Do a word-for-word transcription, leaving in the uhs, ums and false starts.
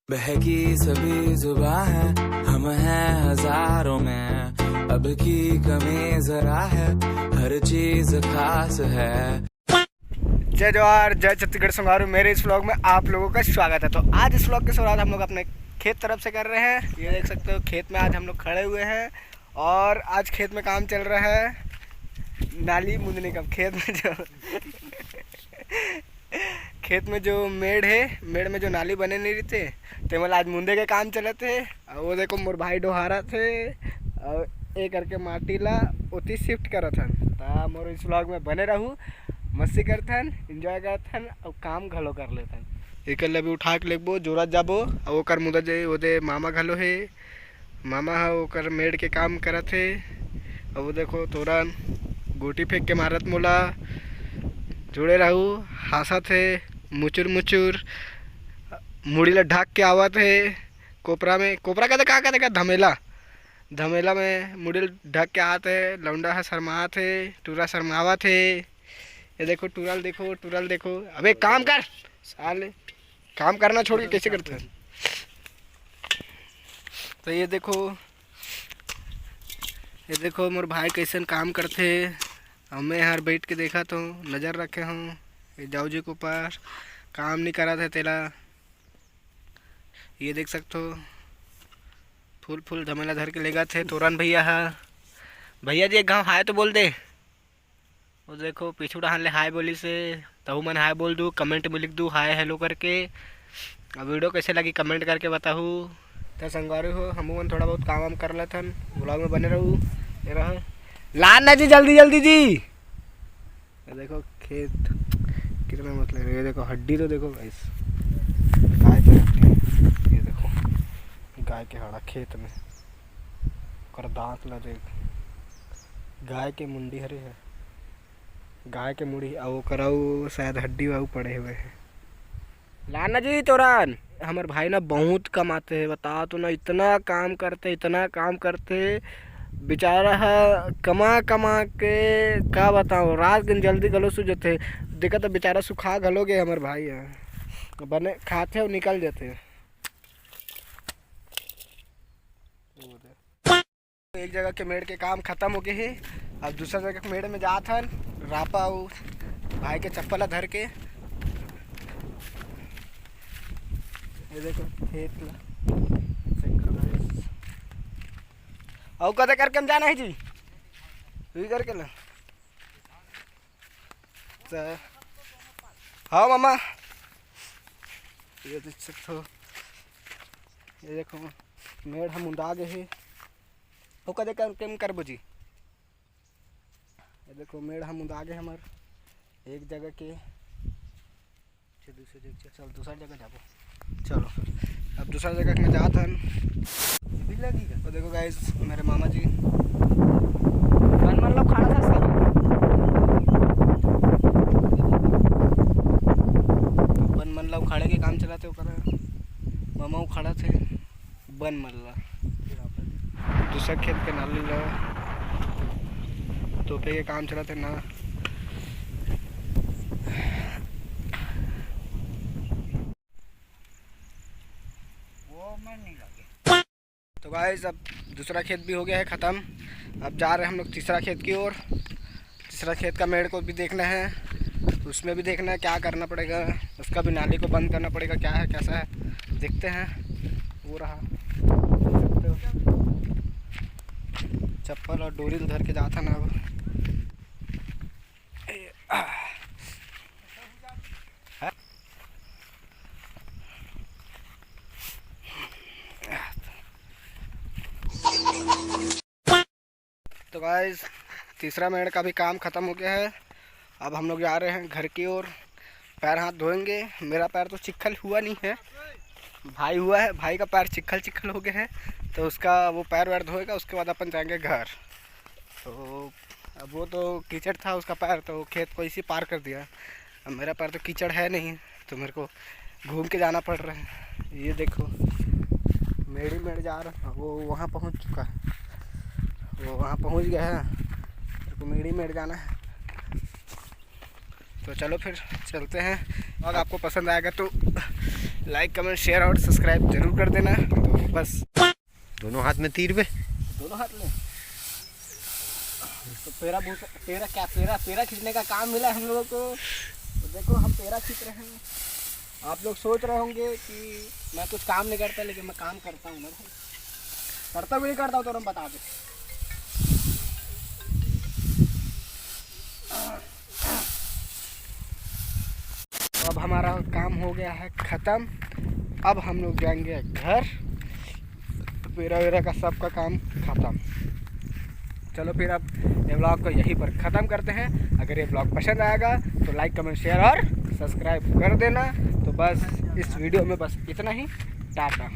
बहकी सभी जुबां है, हम हैं हजारों में, अब की कमी जरा है, हर चीज खास है। जय जोहार, जय छत्तीसगढ़ संगवारी, मेरे इस व्लॉग में आप लोगों का स्वागत है। तो आज इस व्लॉग की शुरुआत हम लोग अपने खेत तरफ से कर रहे हैं। ये देख सकते हो, खेत में आज हम लोग खड़े हुए हैं और आज खेत में काम चल रहा है नाली मुंदने का। खेत में जो खेत में जो मेड़ है, मेड़ में जो नाली बने नहीं रहते, तेमन ला आज मुंदे के काम चलत हे। और वो देखो, मोर भाई डोहारत हे और ये करके माटी ला ओती शिफ्ट करत हन। ता मोर इस व्लॉग में बने रहू, मस्ती करत हन, एंजॉय करत हन और काम घलो कर लेत हन। एकर ले भी उठा के लेबो, जोरत जाबो। और ओकर मुदा जे ओदे मामा घलो हे, मामा ह ओकर मेड़ के काम करत हे। अब वो देखो, तोरन गोटी फेंक के मारत मोला। जुड़े रहू, हांसत हे, मुचुर मुचुर, मुड़ी ला ढक के आवत हे। कोपरा में, कोपरा कहते का कहते का, धमेला, धमेला में मुड़ी ला ढक के आवत हे। लौंडा ह शर्मात हे, टूरा शर्मावत हे। ये देखो टूरा ल देखो, टूरा ल देखो। अबे काम कर साले, काम करना छोड़ के कैसे करते हैं? तो ये देखो, ये देखो मोर भाई कैसन काम करथे। और मैं हर बैठ के देखा तो नजर रखे हूँ ये जाऊ जी के ऊपर, काम नहीं करा था तेला। ये देख सकते हो, फूल फूल धमेला धर के लेगा थे तोरन भैया हा। भैया जी, एक घाव हाय तो बोल दे। वो देखो, पीछू डहान ले हाय बोली से, तहू मन हाय बोल दू, कमेंट में लिख दू हाय हेलो करके। अब वीडियो कैसे लगी, कमेंट करके बताहू। तो संगवारी हो, हमू मन थोड़ा बहुत काम वाम कर लेथन, व्लॉग में बने रहू। ये रहा, लान ना जी, जल्दी जल्दी जी। ये देखो खेत कितना, मतलब, ये देखो हड्डी तो देखो गाइस, गाय के हड्डी, ये देखो गाय के हाड़ा खेत में, ओकर दांत ला देख, गाय के मुंडी हरे है, गाय के मुड़ी, अउ ओकर अउ शायद हड्डी अउ पड़े हुए है। लाना जी तोरन, हमर भाई ना बहुत कमाते हैं, बता तो ना, इतना काम करते, इतना काम करते बेचारा है, कमा कमा के का बताओ, रात दिन जल्दी गलो सो जाते। देखा तो बेचारा सुखा घलो गए हमर भाई है, बने खाते और निकल जाते। एक जगह के मेड़ के काम खत्म हो गए हे, अब दूसरा जगह के मेड़ में जात हन। रापा अउ भाई के चप्पल ला धर के, ये देखो खेत ला। अउ कदे करके हम जाना है जी, वही करके ला। तो हाँ मामा, ये देख सकते हो, ये देखो मेड़ हम उंदा गए हे। ओ कदे कर, केम करबो जी? ये देखो मेड़ हम उंदा गए हमर एक जगह के। चल दूसरी जगह, चल दूसरा जगह जाबो। चलो फिर, अब दूसरा जगह में जात हन। ये भी लगी का? तो देखो गाइस, मेरे मामा जी बन मन ला उखाड़ा था इसका। बन मन ला उखाड़े के काम चलाते ओकर, मामा उखाड़ा थे बन मन ला। दूसरा खेत के नाली ला तोपे के काम चलत हे ना। वो मन नहीं लगे। तो गाइस, अब दूसरा खेत भी हो गया है ख़त्म। अब जा रहे हैं हम लोग तीसरा खेत की ओर। तीसरा खेत का मेड़ को भी देखना है, उसमें भी देखना है क्या करना पड़ेगा, उसका भी नाली को बंद करना पड़ेगा, क्या है कैसा है देखते हैं। वो रहा, देख सकते हो, चप्पल और डोरी उधर के जाता ना अब। तो गाइस, तीसरा मेड़ का भी काम ख़त्म हो गया है। अब हम लोग जा रहे हैं घर की ओर, पैर हाथ धोएंगे। मेरा पैर तो चिक्खल हुआ नहीं है, भाई हुआ है, भाई का पैर चिक्खल चिक्खल हो गया है, तो उसका वो पैर वैर धोएगा, उसके बाद अपन जाएंगे घर। तो अब वो तो कीचड़ था उसका पैर, तो खेत को इसी पार कर दिया। अब मेरा पैर तो कीचड़ है नहीं, तो मेरे को घूम के जाना पड़ रहा है। ये देखो, मेड़ ही मेड़ जा रहा है, वो वहाँ पहुँच चुका है, वो वहाँ पहुँच गया है, मेरे को मेड़ ही मेड़ जाना है। तो चलो फिर चलते हैं, और आपको पसंद आएगा तो लाइक, कमेंट, शेयर और सब्सक्राइब जरूर कर देना। तो बस, दोनों हाथ में तीर बे। दोनों हाथ में। तो पेरा भूसा, पेरा क्या, पेरा पेरा खींचने का काम मिला है हम लोगों को। तो देखो, हम पेरा खींच रहे हैं। आप लोग सोच रहे होंगे कि मैं कुछ काम नहीं करता, लेकिन मैं काम करता हूँ ना भाई। करता भी नहीं करता हूँ तो हम बता दे। तो अब हमारा काम हो गया है ख़त्म। अब हम लोग जाएंगे घर। पेरा वेरा का सबका काम ख़त्म। चलो फिर, अब ये ब्लॉग को यहीं पर ख़त्म करते हैं। अगर ये ब्लॉग पसंद आएगा तो लाइक, कमेंट, शेयर और सब्सक्राइब कर देना। तो बस, इस वीडियो में बस इतना ही। टाटा।